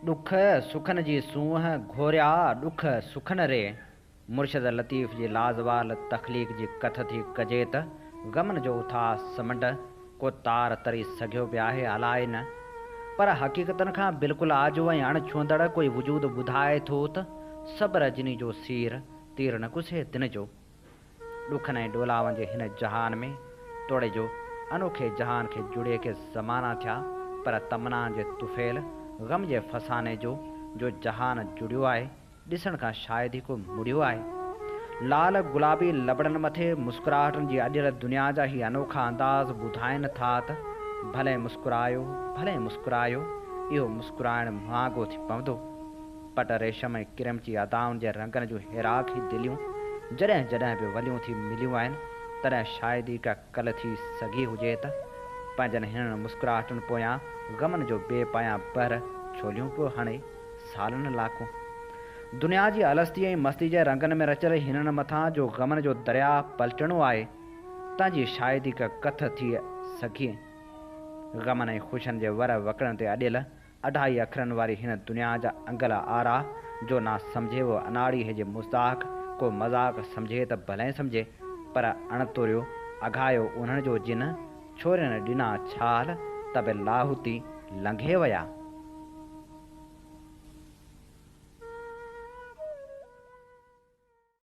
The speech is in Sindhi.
ڏک سکن جي سونهن گهوريا ڏک سکن ري. مرشد لطيف جي لازوال تخليق جي ڪٿ ٿي ڪجي ته غمن جو اٿاهه سمنڊ ڪو تار تري سگهيو به آهي الائي نه. پر حقيقتن کان بلڪل آجو ۽ اڻ ڇهندڙ ڪوئي وجود ٻڌائي ٿو ته صبر اجني جو سير، تير نه گسي تن جو. ڏکن ۽ ڏولاون جي هن جهان ۾ توڙي جو انوکي جهان کي جڙي ڪي زمانا ٿيا پر تمنائن جي طفيل غم جي فساني جو جو جهان جڙيو آهي ڏسڻ کان شايد ئي ڪو مڙيو آهي. لال گلابي لبڙن مٿي مسڪراهٽن جي اڏيل دنيا جا هي انوکا انداز ٻڌائين ٿا ته ڀلي مسڪرايو ڀلي مسڪرايو اهو مسڪرائڻ مهانگو ٿي پوندو. پٽ ريشم ۽ ڪرمچي ادائن جي رنگن جون هيراڪ هي دليون جڏهن جڏهن به وليون ٿي مليون آهن، تڏهن شايد ئي ڪا ڪل ٿي سگهي هجي ته پنهنجن هنن مسڪراهٽن پويان غمن جو بي پايان بحر ڇوليون پيو هڻي سالن لاڪون. دنيا جي الستي ۽ مستي جي رنگن ۾ رچيل هنن مٿان جو غمن جو درياهه پلٽڻو آهي، تنهن جي شايد ئي ڪا ڪٿ ٿي سگهي. غمن ۽ خوشين جي ور وڪڙن تي اڏيل اڍائي اکرن واري هن دنيا جا انگل آرا جو نا سمجهي و اناڙي هجي مصداق ڪو مذاق سمجهي ته ڀلين سمجهي پر اڻ توريو اگهايو انهن جو جن ڇورين ڏنا ڇال ته به لاهوتي لنگهي ويا.